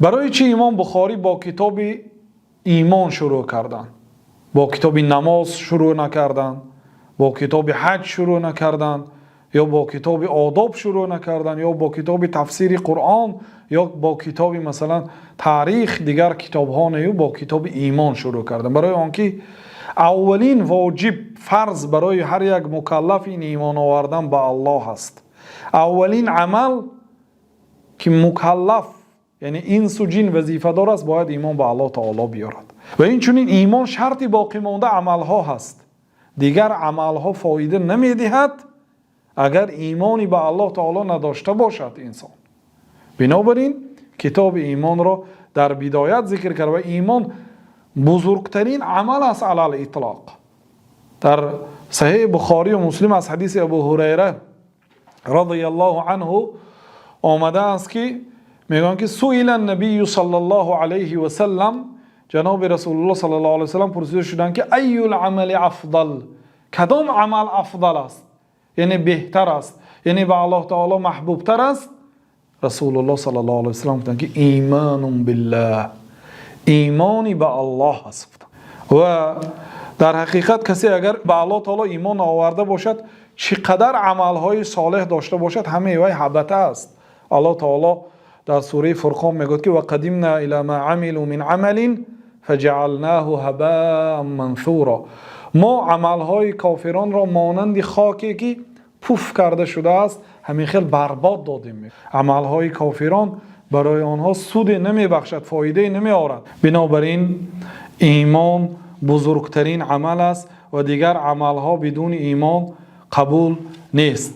Барои чӣ Имом Бухорӣ бо китоби имон шурӯъ карданд, бо китоби намоз шурӯъ накарданд, бо китоби ҳаҷ шурӯъ накарданд ё бо китоби одоб шурӯъ накарданд ё бо китоби тафсири Қуръон ё бо китоби, масалан, таърих, дигар китобҳо не, бо китоби имон шурӯъ карданд? Барои он ки аввалин воҷиб, фарз барои ҳар як мукаллаф ин имон овардан ба Аллоҳ аст. Аввалин амал ки мукаллаф, яъне инсу ҷин, вазифадор аст, бояд имон ба Аллоҳ таоло биёрад. Ва инчунин имон шарти боқимонда амалҳо ҳаст. Дигар амалҳо фоида намедиҳад, агар имоне ба Аллоҳ таоло надошта бошад инсон. Бинобар ин китоби имонро дар бидоят зикр кард. Ва имон бузургтарин амал аст алал итлоқ. Дар Саҳеҳи Бухорию Муслим аз ҳадиси Абу Ҳурайра разияллоҳу анҳу омадааст, ки мегӯянд ки سئل النبي صلى الله عليه وسلم, ҷаноби Расулуллоҳ саллаллоҳу алайҳи васаллам пурсида шуданд ки أي العمل أفضل, кадом амал афзал аст, яъне беҳтар аст, яъне ба Аллоҳ таоло маҳбубтар аст? Расулуллоҳ саллаллоҳу алайҳи васаллам гуфтанд ки إيمان بالله, имони ба Аллоҳ аст. Ва дар ҳақиқат касе агар ба Аллоҳ таоло имон оварда бошад, чӣ қадар амалҳои солеҳ дошта бошад, ҳамаи вай ҳабата аст. Аллоҳ таоло дар сураи Фурқон мегӯяд ки وقدمنا إلى ما عملوا من عمل فجعلناه هباء منثورا. Мо амалҳои кофиронро монанди хоке ки пуф карда шудааст, ҳамин хел барбод додем. Амалҳои кофирон барои онҳо суде намебахшад, фоидае намеорад. Бинобар ин имон бузургтарин амал аст ва дигар амалҳо бидуни имон қабул нест.